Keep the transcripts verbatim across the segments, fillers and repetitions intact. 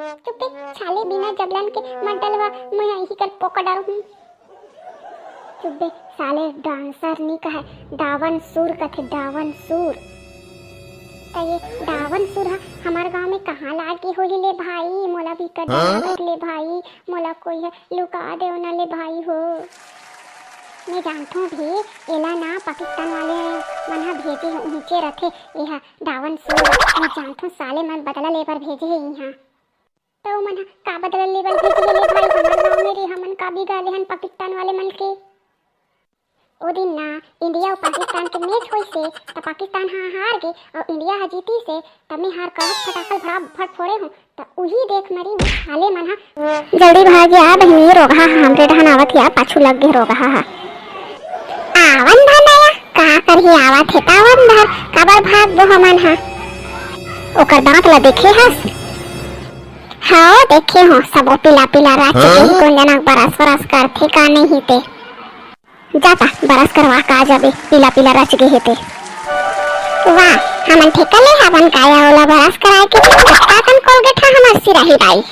चुप बे, साले बिना जबलन के मत डलवा, मैं इही कर पोका डालहूँ। चुप बे, साले डांसर नी कहे, डावन सूर कथे, डावन सूर। त ये डावन सूर ह हमर गांव में कहाँ लागे होही ले भाई, मोला भी कर डर लागत ले भाई, मोला कोई ह लुका देव ना ले भाई हो। मैं जानथों भी, एला ना पाकिस्तान वाले मन ह भेजे हे, उहिचे रथे एहा डावन सूर। मैं जानथों साले मन बदला ले बर भेजे हे इहाँ। त ओमन ह का बदला ले बर भेजे हे ले भाई, हमर गांव में रे, हमन का बिगाड़े हन पाकिस्तान वाले मन के? ओ दिन ना इंडिया अउ पाकिस्तान के मैच होइस हे, त पाकिस्तान ह हार गे अउ इंडिया ह जीतिस हे, त मैं हार कहत फटाखल भड़ाभड़ फोड़े हूँ। त उही देख मरी हूँ, साले मन ह। जल्दी भाग या बहिनी, रोगहा ह हमरे डहन आवत हे, पाछू लग गे रोगहा ह। आवन धन आया, का करही, आवत हे त आवन धन, काबर भागबो हमन ह? ओकर दांत ला देखे हस? हव, देखे हो, सबो पीला पीला रच गे हे, कोन जनक बरस बरस करथे का नहीं ते। जा ता, बरस करवा का जाबे, पीला पीला रच गे हे ते। वाह, हमन ठेका ले हवन का या ओला बरस कराए के, अतका कन कोलगेट ह हमर सिराही बाई।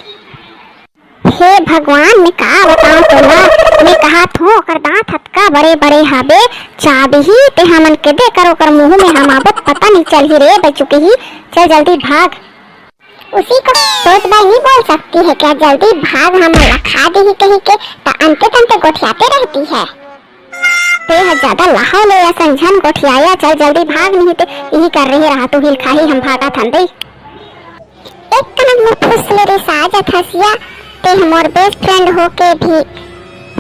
हे भगवान, मैं का बताओं तोला, मैं कहा थो ओकर दांत हतका बड़े बड़े हाबे, चाबही ते हमन के दे कर ओकर मुंह में हम आबो त पता नहीं चलही रे बचुकही। चल जल्दी भाग। उसी को सोच बाई नहीं बोल सकती है क्या? जल्दी भाग, हमन ला खा देही कही के त अंते तंते गोठियाते रहती है। ते ह ज्यादा लहा ले या संझन गोठियाया, चल जल्दी भाग, नहीं ते इही कर रहे रहा तू हिल खाही, हम भागा थन दे। एक कनक में फुस ले रे साजत हसिया, ते ह मोर बेस्ट फ्रेंड होके भी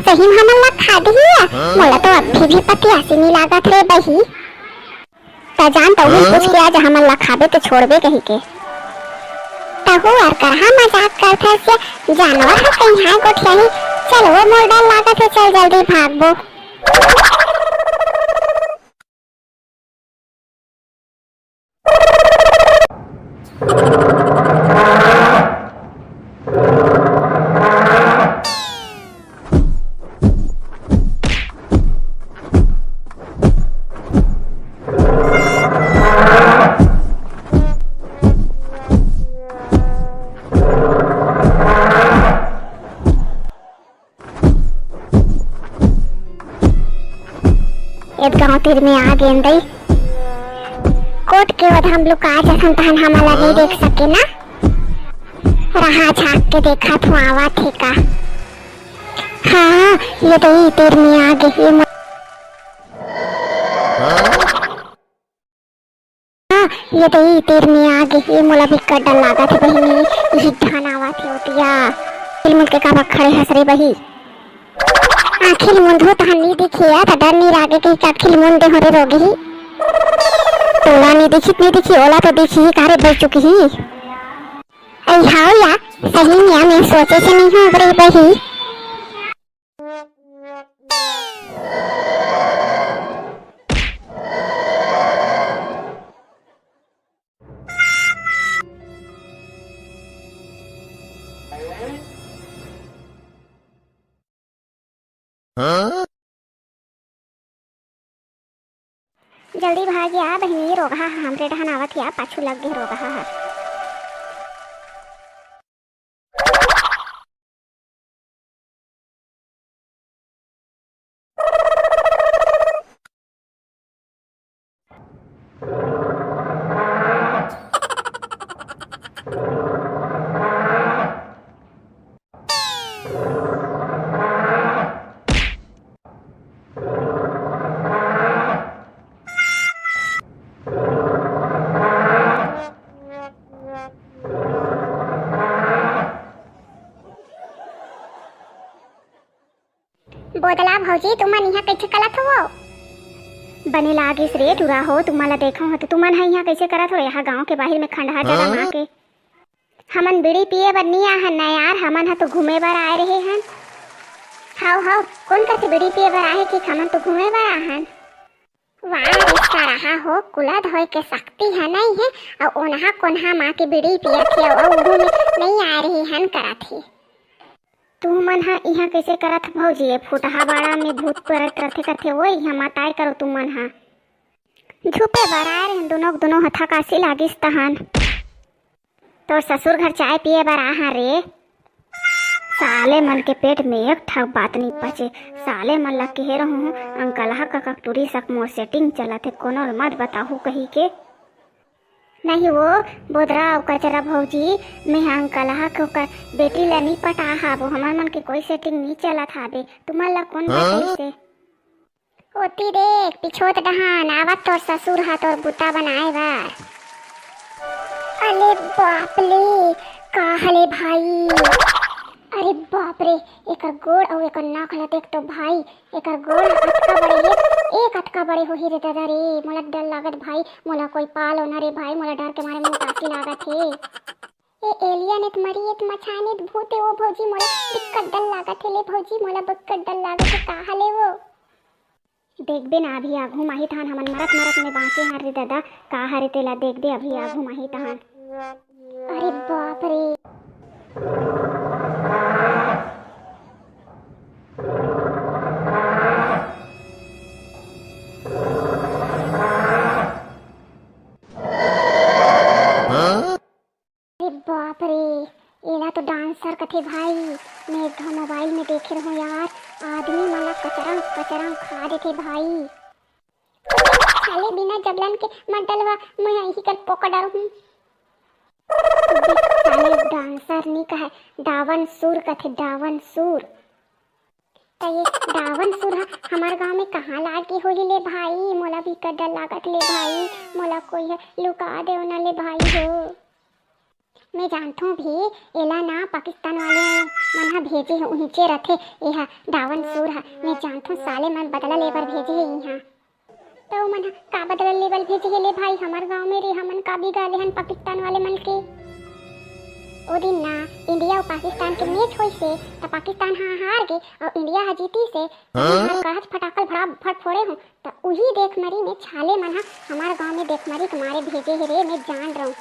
सही में हमन ला खा दिही या? मोला तो अभी भी पतियासी नहीं लागत रे बही। त जान त उही पूछ के आज हमन ला खाबे ते छोड़बे कही के। तहु अर करहा मजाक करथस या जानवर ह कहीं हाय गोठियाही। चल वो मोर डर लागत हे, चल जल्दी भागबो। एत गांव तीर में आ गेन दई। कोट के ओधा हम लुका जथन तहन हमला नहीं देख सके ना। रहा झांक के देखा थो आवा थे का। हाँ, ये दई तीर में आ गे, ये मो- हाँ, ये दई तीर में आ गे, ये मोला बिकट डर लागत हे बहिनी, ये ढान आवत हे ओतिया। खिल मुंद के काबर खड़े हस रे बही? आँखी ल मुंदहूँ तहन नी दिखही या, त डर नी लागे कहिके आँखी ल मुंद दे हों रे रोगही। तोला नी दिखही त नी दिखही, ओला तो दिखही का रे बचुकही। अई हाव या, सही में मैं सोचे से नहीं हूँ रे बही। जल्दी भाग या बहिनी, रोगहा ह हमरे डहन आवत हे, पाछू लग गे रोगहा ह। बोदला भौजी, तुमन इहाँ कइसे करत हवो? बने लागिस रे टुरा हो, तुमन ला देखव हो, त तुमन ह इहाँ कइसे करत हो? यहाँ गांव के बाहिर में खंडहर जगह हाँ? मा के। हमन बीड़ी पिए बर नी आहन न यार, हमन ह तो घूमे बर आए रहे हन। हव, हव, कोन कथे बीड़ी पिए बर आहे कि हमन तो घूमे बर आहन। वाह रे सरहा हो, कुला धोए के शक्ति ह नइ हे, अउ ओनहा कोनहा मा के बीड़ी पियत हे, अउ उहू में नइ आए रहे हन करत हे। तुमन ह इहाँ कइसे करत भौजी? ए फुटहा बाड़ा में भूत परत रथे कथे, ओए इहाँ मत आए करो तुमन ह। झुपे बर आए रहेन दुनो के दुनो ह, थकासी लागिस तहन। तोर ससुर घर चाय पिए बर आहा रे। साले मन के पेट में एक ठक बात नहीं पचे। साले मन ला कहे रहूं हूं, अंकल हा कका टूरी सक मोर सेटिंग चलत हे, कोनो ल मत बताहू कही के। नहीं वो बोदरा अउ कचरा भौजी, मैं हा अंकल हा के ओकर बेटी ला नहीं पटा हाबो, हमर मन के कोई सेटिंग नहीं चलत हाबे। तुमन ला कौन हाँ? बताइसे? ओती देख, पिछोत डहान आवत तोर ससुर हा तोर बुता बनाए बर। अरे बाप ले, का हले भाई? अरे बाप रे, एकर गोड़ अउ एकर नाक ला देख तो भाई, एकर गोड़ अतका बड़े, एक, एक अतका बड़े होही रे दादा रे, मोला डर लागत भाई, मोला कोई पालो ना रे भाई, मोला डर के मारे मुंह ताकी लागत हे। ए एलियन, ए त मरी, ए त मछान, ए त भूत ए, ओ भौजी मोला दिक्कत डर लागत हे ले भौजी, मोला बक्कत डर लागत हे, का हले वो? देखबे ना, अभी आघू माही तहान हमन मरत मरत में बांचे हन रे दादा, का हरे तेला देखबे अभी आघू माही तहान। अरे बाप रे। अरे बाप रे, एला तो डांसर कथे भाई। मैं एक घाव मोबाइल में देखे रहूं यार, आदमी मन ला कचरंग कचरंग खा देथे भाई। साले बिना जबलन के मत डलवा, मैं इही कर पोका डालहूं। साले डांसर नी कहे, डावन सूर कथे, डावन सूर। त ये डावन सूर ह हमर गांव में कहाँ लागे होही ले भाई, मोला भी कर डर लागत ले भाई, मोला कोई ह लुका देव ना ले भाई हो। मैं जानथों भी, एला ना पाकिस्तान वाले मन ह भेजे हे, उहिंचे रथे, एहा डावन सूर ह। मैं जानथों साले मन बदला लेबर भेजे हे इहाँ। त ओमन ह का बदला लेबर भेजे हे ले भाई हमर गांव में रे, हमन का बिगाड़े हन पाकिस्तान वाले मन के? ओ दिन ना इंडिया अउ पाकिस्तान के मैच होइस हे, त पाकिस्तान ह हार गे अउ इंडिया ह जीतिस हे, त मैं ह कड़हच फटाकल भड़ाभड़ फोड़े हूँ। त उही देख मरी में छाले मन ह हमर गांव में देख मरी के मारे भेजे हे रे, मैं जान रहूं।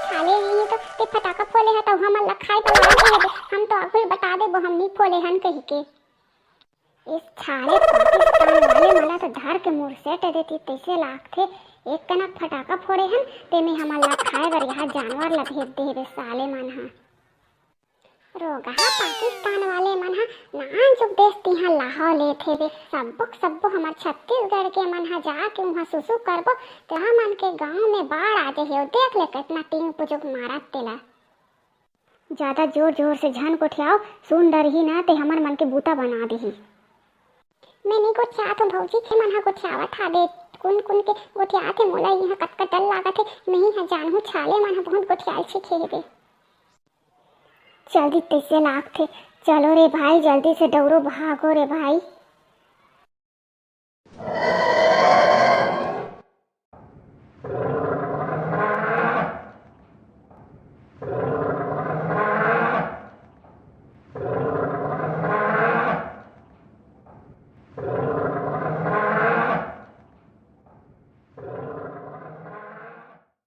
छाले नहीं हे त ते फटाका फोले ह त हमन ल खाए बर लागे हे बे। हम तो आघू बता देबो हम नी फोले हन कहिके। इस छाले पाकिस्तान वाले मन ल तो धर के मुरसेट देती तैसे लागथे। एक कनक फटाका फोड़े हन ते में हमन ल खाए बर यहाँ जानवर ल भेज दे हे बे साले मन ह। रोगहा पाकिस्तान वाले मन ह नानचुक देश तिहां लाहव लेथे बे। सब्बो के सब्बो हमर छत्तीसगढ़ के मन ह जाके उहां सुसु करबो, तेहा मन के गांव में बाढ़ आ जाही। अउ देख ले कतना टींग पुचुक मारत तेला। जादा जोर जोर से झन गोठियाव, सुन डरही ना ते हमर मन के बूता बना दिही। मैं नी गोठियात हूं भौजी, के मन ह गोठियावत हाबे, कुन कुन के गोठियात हे, मोला इहां कतका डर लागत हे। मैं ही ह जानहूं छाले मन ह बहुत गोठियाल छिखे हेबे। जल्दी तैसे लागथे। चलो रे भाई, जल्दी से दौड़ो, भागो रे भाई।